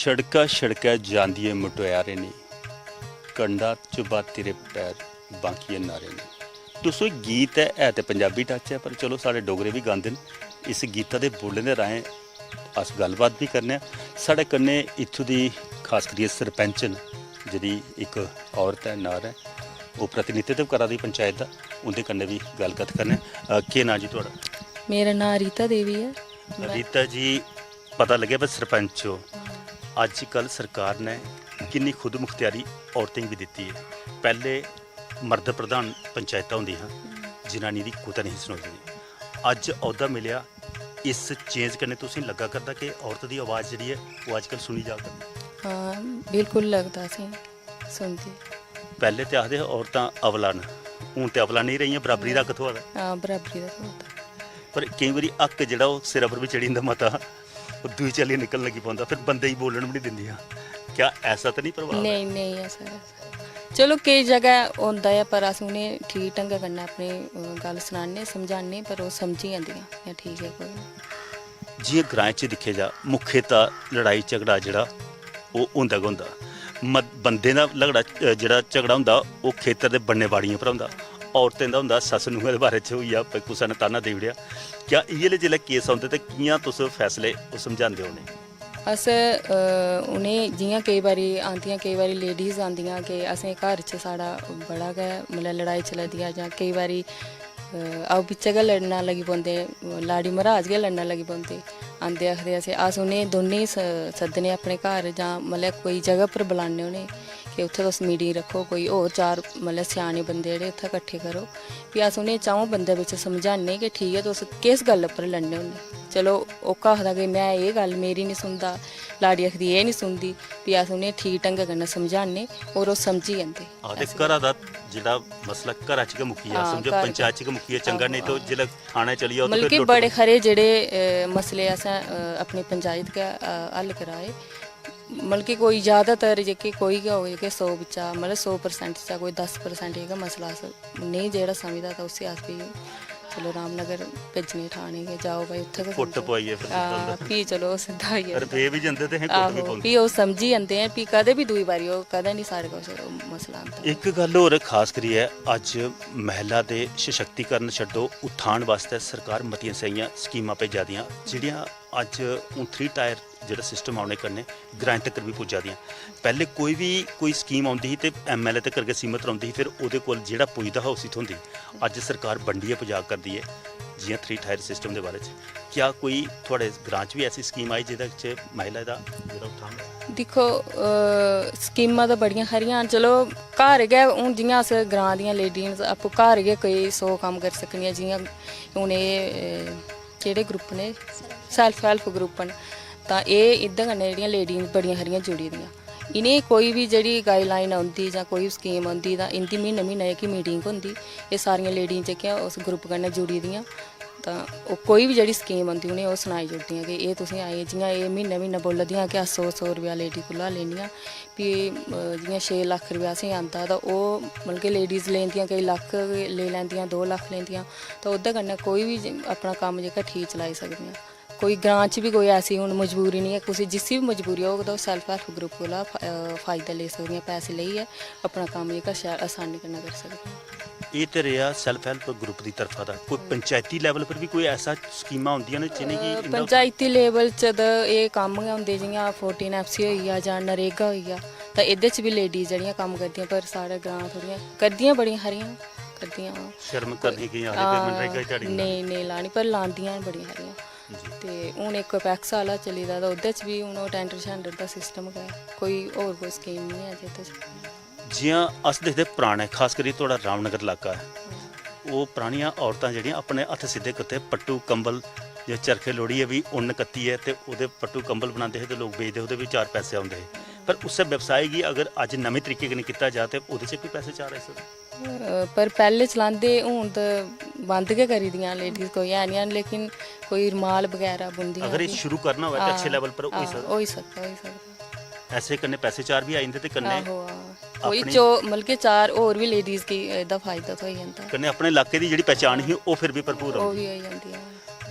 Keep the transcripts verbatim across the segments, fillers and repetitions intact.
सड़का सड़कै जांदिये मुटयारे नी, कंडा चुब्भा तेरे पैर बांकिये नारे नी। दोस्तो, गीत ऐ, है ते पंजाबी टच ऐ, पर चलो, साढ़े डोगरे बी गांदे न। इस गीता दे बोलें दे राहें अस गल्लबात बी करने आं। साढ़े कन्नै इत्थूं दी खास करियै सरपैंच न, जेह्ड़ी इक औरत ऐ, नार ऐ, ओह् प्रतिनिधित्व करा दी पंचायत दा, उं'दे कन्नै बी गल्ल कत्थ करने आं। अ, केह् नांऽ जी थुआढ़ा? मेरा नांऽ रीता देवी ऐ। रीता जी, पता लग्गेआ, पर सरपंच ओ, अज्जकल सरकार ने किन्नी खुद मुख्तियारी औरतें गी दित्ती ऐ। पैह्ले मर्द प्रधान पंचायतां होंदियां हियां, जनानी दी कुतै नेईं सुनोई दी। अज्ज औह्दा मिलेआ, इस चेंज कन्नै तुसें लग्गा करदा कि औरत दी आवाज़ जेह्ड़ी ऐ, ओह् अज्जकल सुनी जा करदी? हां, बिल्कुल लगदा असें सुनदे। पैह्ले ते आखदे हे औरतां अबला न, हून ते अबला नेईं रेहियां, बराबरी दा हक थ्होआ दा। हां, बराबरी दा थ्होआ दा। पर केईं बारी हक जेह्ड़ा ओह् सिरै पर बी चढ़ी जंदा मता, ओह् दूई चाल्ली निकलन लगी पौंदा, फिर बंदे गी बोलन बी निं दिंदियां। क्या ऐसा ते निं प्रभाव ऐ? नेईं, नेईं, ऐसा, ऐसा। चलो, केई जगह होंदा ऐ, पर अस उ'नें ठीक ढंगै कन्नै अपनी, अ, गल्ल सनाने, समझाने, पर ओह् समझी जंदियां, "एह् ठीक ऐ, कोई निं।" जि'यां ग्राएं च दिक्खेआ जा, मुख्यतः लड़ाई झगड़ा जेह्ड़ा, ओह् होंदा गै होंदा। मत-, बंदें दा लगड़ा, अ, जेह्ड़ा झगड़ा होंदा, ओह् खेतर दे बन्ने बाड़ियें पर होंदा। औरतें दा होंदा, सस्स नूंहै दे बारे च होई गेआ, भाई, कुसै ने ताना देई ओड़ेआ। क्या इ'यै ले जिसलै केस औंदे, ते कि'यां तुस फैसले ओह् समझांदे ओ उ'नें? अस, अ, उ'नें, जि'यां केई बारी आंदियां, केई बारी लेडीज आंदियां कि असें घर च साढ़ा बड़ा गै, मतलब, लड़ाई चला दी ऐ, जां केई बारी, अ, आपूं बिच्चें गै लड़ना लगी पौंदे, लाड़ी मर्हाज गै लड़ना लगी पौंदे। आंदे आखदे असें, अस उ'नें दौनें गी स-, सद्दने अपने घर, जां, मतलब, कोई जगह पर बलाने उ'नें कि उत्थै तुस मीटिंग रक्खो, कोई होर चार, मतलब, स्याने बंदे जेह्ड़े उत्थै कट्ठे करो। फ्ही अस उ'नें च'ऊं बंदें बिच्च समझाने कि ठीक ऐ, तुस किस गल्ल उप्पर लड़ने होन्ने। चलो, ओह्का आखदा कि में एह् गल्ल मेरी निं सुनदा, लाड़ी आखदी एह् निं सुनदी, फ्ही अस उ'नें ठीक ढंगै कन्नै समझाने और ओह् समझी जंदे। आखदे ऐसी घरा गल्ल। दा जेह्ड़ा मसला घरा च गै मुक्की जा, हां, समझो घर पंचायत च गै मुक्की जा, चंगा, आहो, नेईं ते आहो। जिसलै थाने चली जाओ ते मतलब फिर कि लुट्ट बड़े खरे जेह्ड़े, अ, मसले असें, अ, अपनी पंचायत गै, अ, हल कराए। मतलब कि कोई जैदातर जेह्के कोई गै होग, जेह्के सौ बिच्चा, मतलब सौ परसेंट चा कोई दस परसेंट जेह्का मसला अस नेईं जेह्ड़ा समझदा, तां उसी अस फ्ही चलो रामनगर भेजने ठाने गै, जाओ भाई, उत्थै गै कुट्ट समझो। पवाइयै फिर सिद्धा हां, होंदा। फ्ही चलो ओह् सिद्धा होई जंदा। रपेऽ बी जंदे ते असें कुट्ट बी आहो, पौंदी। फ्ही ओह् समझी जंदे ऐ, फ्ही कदें बी दूई बारी ओह् कदें निं साढ़े कश ओह् मसला आंदा। इक गल्ल होर खास करियै, अज्ज महिला दे सशक्तिकरण छड्डो, उत्थान बास्तै सरकार मतियां सारियां स्कीमां भेजा दियां, जेह्ड़ियां अज्ज हून थ्री टायर जेह्ड़ा सिस्टम औने कन्नै ग्राएं तक्कर बी पुज्जा दियां। पैह्ले कोई बी कोई स्कीम औंदी ही ते एमएलए तक्कर गै सीमत रौंह्दी ही, फिर ओह्दे कोल जेह्ड़ा पुजदा हा उसी थ्होंदी। अज्ज सरकार बंडियै पुजा करदी ऐ, जि'यां थ्री टायर सिस्टम दे बारे च। क्या कोई थुआढ़े ग्रां च बी ऐसी स्कीम आई जेह्दे च महिला दा जेह्ड़ा उत्थान होऐ? दिक्खो, अ, स्कीमां ते बड़ियां हारियां न। चलो, घर गै हून जि'यां अस ग्रां दियां लेडीज आपूं घर गै कोई सौ कम्म करी सकनियां, जि'यां हून एह्, अ, केह्ड़े ग्रुप न एह्? सैल्फ हैल्प ग्रुप न। तां एह्, इं'दे कन्नै जेह्ड़ियां लेडीज बड़ियां हारियां जुड़ी दियां। इ'नें कोई बी जेह्ड़ी गाइडलाइन औंदी जां कोई बी स्कीम औंदी, तां इं'दी म्हीनै म्हीनै जेह्की मीटिंग होंदी, एह् सारियां लेडीज जेह्कियां उस ग्रुप कन्नै जुड़ी दियां। तां ओह् कोई बी जेह्ड़ी स्कीम औंदी, उ'नें ओह् सनाई ओड़दियां कि एह् तुसें आई, जि'यां एह् म्हीनै म्हीनै बोला दियां कि अस सौ सौ रपेआ लेडी कोला लैन्नियां। फ्ही, अ, जि'यां छे लक्ख रपेआ असेंगी आंदा, तां ओह् मतलब कि लेडीज लैंदियां, केईं लक्ख लेई लैंदियां, दो लक्ख लैंदियां। तां ओह्दे कन्नै कोई बी ज-, अपना कम्म जेह्का ठीक चलाई सकदियां। कोई ग्रां च बी कोई ऐसी हून मजबूरी निं ऐ, कुसै जिसी बी मजबूरी होग, तां ओह् सैल्फ हैल्प ग्रुप कोला फा-, अ, फायदा लेई सकदियां, पैसे लेइयै अपना कम्म जेह्का शैल असानी कन्नै करी सकदियां। एह् ते रेहा सैल्फ हैल्प ग्रुप दी तरफा दा। कोई पंचायती लेवल पर बी कोई ऐसा स्कीमां होंदियां न जि'नेंगी अ, इं'दा पंचायती लेवल च ते एह् कम्म गै होंदे, जि'यां फोर्टीन एफसी होई गेआ जां नरेगा होई गेआ, तां एह्दे च बी लेडीज जेह्ड़ियां कम्म करदियां, पर साढ़े ग्रां थोह्ड़ियां करदियां, बड़ियां हारियां करदियां। शर्म करदी केईं आखदे, "फिर हां, मनरेगा दी ध्याड़ी नेईं, नेईं लानी, पर लांदियां न बड़ियां हारियां।" जी। ते हून इक पैक्स आह्ला चली दा, ते ओह्दे च बी हून ओह् टैंडर शैंडर दा सिस्टम गै, कोई होर कोई स्कीम निं ऐ जेह्दे च। जि'यां अस दिखदे पराने, खास करियै थुआढ़ा रामनगर इलाका ऐ, ओह् परानियां औरतां जेह्ड़ियां अपने हत्थ सिद्धे कीते, पट्टू कंबल जां चरखे लोड़ियै बी उन्न कत्तियै ते ओह्दे पट्टू कंबल बनांदे हे ते लोक बेचदे, ओह्दे बी चार पैसे औंदे हे। पर उस्सै व्यवसाय गी अगर अज्ज नमें तरीके कन्नै कीता जा ते ओह्दे च बी पैसे चार आई सकदे। अ, पर पैह्ले चलांदे, हून ते बंद गै करी दियां लेडीज, कोई है निं हैन, लेकिन कोई रमाल बगैरा बुनदियां अगर एह् बी। शुरू करना होऐ ते अच्छे हां, लेवल पर होई हां, सकदा। होई सकदा, होई सकदा। ऐसे कन्नै पैसे चार बी आई जंदे ते कन्नै आहो, हां। कोई अपनी चो-, मतलब कि चार होर बी लेडीज गी एह्दा फायदा थ्होई जंदा। कन्नै अपने इलाके दी जेह्ड़ी पहचान ही, ओह् फिर बी भरपूर ओह् होंदी। बी होई जंदी ऐ।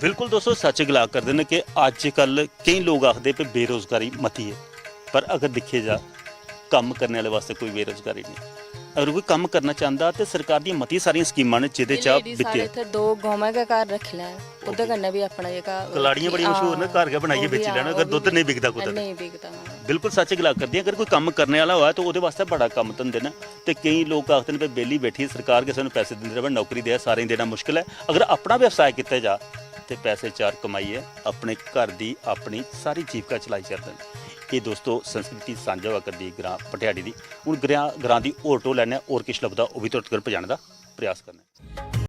बिल्कुल दोस्तो, सच्च गला करदे न कि अज्जकल केईं लोक आखदे कि बेरोजगारी मती ऐ। पर अगर दिक्खेआ जा, कम्म करने आह्ले बास्तै कोई बेरोजगारी नेईं। अगर कोई कम्म करना चांह्दा ते सरकार दियां मतियां सारियां स्कीमां न जेह्दे चा लेडीज साढ़े वित्तीय इत्थै दो गौवां गै घर रक्खी लैन, ओह्दे कन्नै बी अपना जेह्का कलाड़ियां बड़ियां मशहूर न, घर गै बनाइयै बेची लैना अगर दुद्ध नेईं बिकदा कुतै। नेईं बिकदा, हां। बिल्कुल सच्च गल्ल करदी ऐ। अगर कोई कम्म करने आह्ला होऐ ते ओह्दे बास्तै बड़ा कम्म धंदे न। ते केईं लोक आखदे न, "भाई, बेली बैठी ऐ, सरकार गै सानूं पैसे दिंदी र'वै, नौकरी देऐ, सारें गी देना मुश्कल ऐ।" अगर अपना व्यवसाय कीता जा ते पैसे चार कमाइयै अपने घर दी अपनी सारी जीविका चलाई सकदे न। एह् दोस्तो, संस्कृति सांझा होआ करदी ग्रां भटियाड़ी दी। हून ग्रां ग्रां दी होर टोह् लैने आं, होर किश लभदा, ओह् बी तुआढ़े तगर पजाने दा प्रयास करने आं।